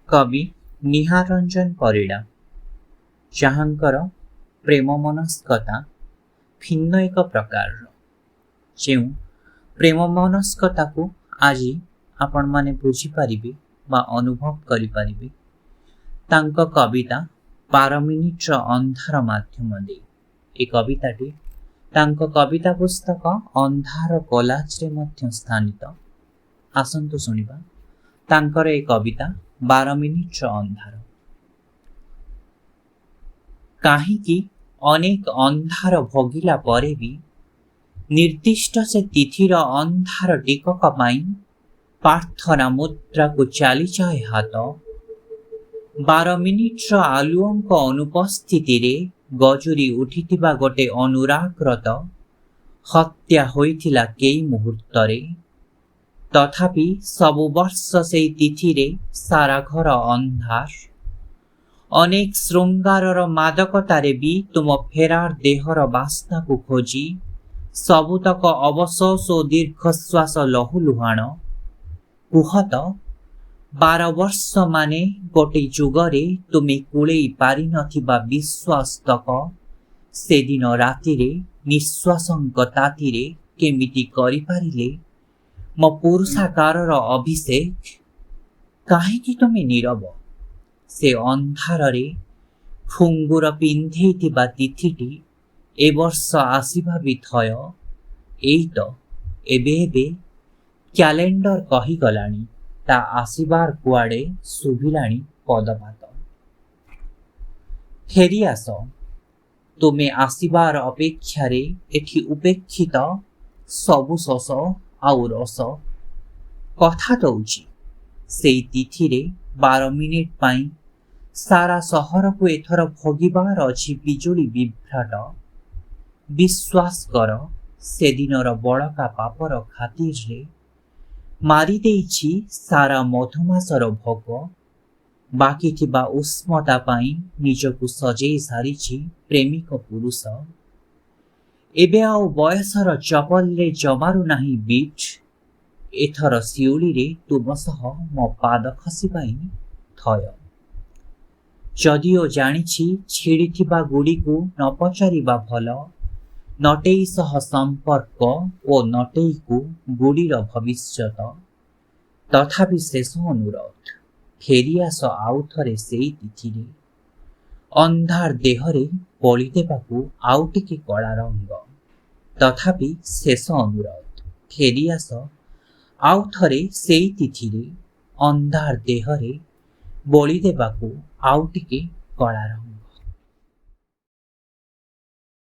କବି ନିହାର ରଞ୍ଜନ ପରିଡ଼ା, ଯାହାଙ୍କର ପ୍ରେମ ମନସ୍କତା ଭିନ୍ନ ଏକ ପ୍ରକାରର, ଯେଉଁ ପ୍ରେମ ମନସ୍କତାକୁ ଆଜି ଆପଣମାନେ ବୁଝିପାରିବେ ବା ଅନୁଭବ କରିପାରିବେ ତାଙ୍କ କବିତା 12 ମିନିଟ୍ର ଅନ୍ଧାର ମାଧ୍ୟମ ଦେଇ। ଏ କବିତାଟି ତାଙ୍କ କବିତା ପୁସ୍ତକ ଅନ୍ଧାର କୋଲାଜରେ ମଧ୍ୟ ସ୍ଥାନିତ। ଆସନ୍ତୁ ଶୁଣିବା ତାଙ୍କର ଏ କବିତା 12 ମିନିଟ୍ର ଅନ୍ଧାର। କାହିଁକି ଅନେକ ଅନ୍ଧାର ଭୋଗିଲା ପରେ ବି ନିର୍ଦ୍ଦିଷ୍ଟ ସେ ତିଥିର ଅନ୍ଧାର ଟିକକ ପାଇଁ ପ୍ରାର୍ଥନା ମୁଦ୍ରାକୁ ଚାଲିଯାଏ ହାତ? 12 ମିନିଟ୍ର ଆଲୁଅଙ୍କ ଅନୁପସ୍ଥିତିରେ ଗଜୁରି ଉଠିଥିବା ଗୋଟେ ଅନୁରାଗରତ ହତ୍ୟା ହୋଇଥିଲା କେଇ ମୁହୂର୍ତ୍ତରେ। ତଥାପି ସବୁ ବର୍ଷ ସେଇ ତିଥିରେ ସାରା ଘର ଅନ୍ଧାର। ଅନେକ ଶୃଙ୍ଗାରର ମାଦକତାରେ ବି ତୁମ ଫେରାର ଦେହର ବାସ୍ନାକୁ ଖୋଜି ସବୁତକ ଅବଶୋଷ ଓ ଦୀର୍ଘଶ୍ୱାସ ଲହୁଲୁହାଣ। କୁହ ତ, 12 ବର୍ଷ ମାନେ ଗୋଟେ ଯୁଗରେ ତୁମେ କୁଳେଇ ପାରିନଥିବା ବିଶ୍ୱାସତକ ସେଦିନ ରାତିରେ ନିଃଶ୍ୱାସଙ୍କ ତାତିରେ କେମିତି କରିପାରିଲେ ମୋ ପୁରୁଷାକାରର ଅଭିଷେକ? କାହିଁକି ତୁମେ ନୀରବ? ସେ ଅନ୍ଧାରରେ ଫୁଙ୍ଗୁର ପିନ୍ଧେଇଥିବା ତିଥିଟି ଏ ବର୍ଷ ଆସିବା ବି ଥୟ। ଏଇ ତ ଏବେ ଏବେ କ୍ୟାଲେଣ୍ଡର କହିଗଲାଣି, ତା ଆସିବାର କୁଆଡ଼େ ଶୁଭିଲାଣି ପଦପାତ। ଫେରିଆସ। ତୁମେ ଆସିବାର ଅପେକ୍ଷାରେ ଏଠି ଉପେକ୍ଷିତ ସବୁ ଶୋଷ ଆଉ ରୋଷ। କଥା ଦଉଛି, ସେଇ ତିଥିରେ 12 ମିନିଟ୍ ପାଇଁ ସାରା ସହରକୁ ଏଥର ଭୋଗିବାର ଅଛି ବିଜୁଳି ବିଭ୍ରାଟ। ବିଶ୍ୱାସ କର, ସେଦିନର ବଳକା ପାପର ଖାତିରରେ ମାରିଦେଇଛି ସାରା ମଧୁମାସର ଭୋଗ। ବାକି ଥିବା ଉଷ୍ମତା ପାଇଁ ନିଜକୁ ସଜେଇ ସାରିଛି ପ୍ରେମିକ ପୁରୁଷ। ଏବେ ଆଉ ବୟସର ଚପଲରେ ଜମାରୁ ନାହିଁ ବିଟ୍। ଏଥର ଶିଉଳିରେ ତୁମ ସହ ମୋ ପାଦ ଖସିବା ହିଁ ଥୟ। ଯଦିଓ ଜାଣିଛି, ଛିଡ଼ିଥିବା ଗୁଡ଼ିକୁ ନ ପଚାରିବା ଭଲ ନଟେଇ ସହ ସମ୍ପର୍କ ଓ ନଟେଇକୁ ଗୁଡ଼ିର ଭବିଷ୍ୟତ, ତଥାପି ଶେଷ ଅନୁରୋଧ, ଫେରିଆସ ଆଉ ଥରେ ସେଇ ତିଥିରେ, ଅନ୍ଧାର ଦେହରେ ବୋଳିଦେବାକୁ ଆଉ ଟିକେ କଳା ରଙ୍ଗ। ତଥାପି ଶେଷ ଅନୁରୋଧ, ଫେରିଆସ ଆଉ ଥରେ ସେଇ ତିଥିରେ, ଅନ୍ଧାର ଦେହରେ ବୋଳିଦେବାକୁ ଆଉ ଟିକେ କଳା ରଙ୍ଗ।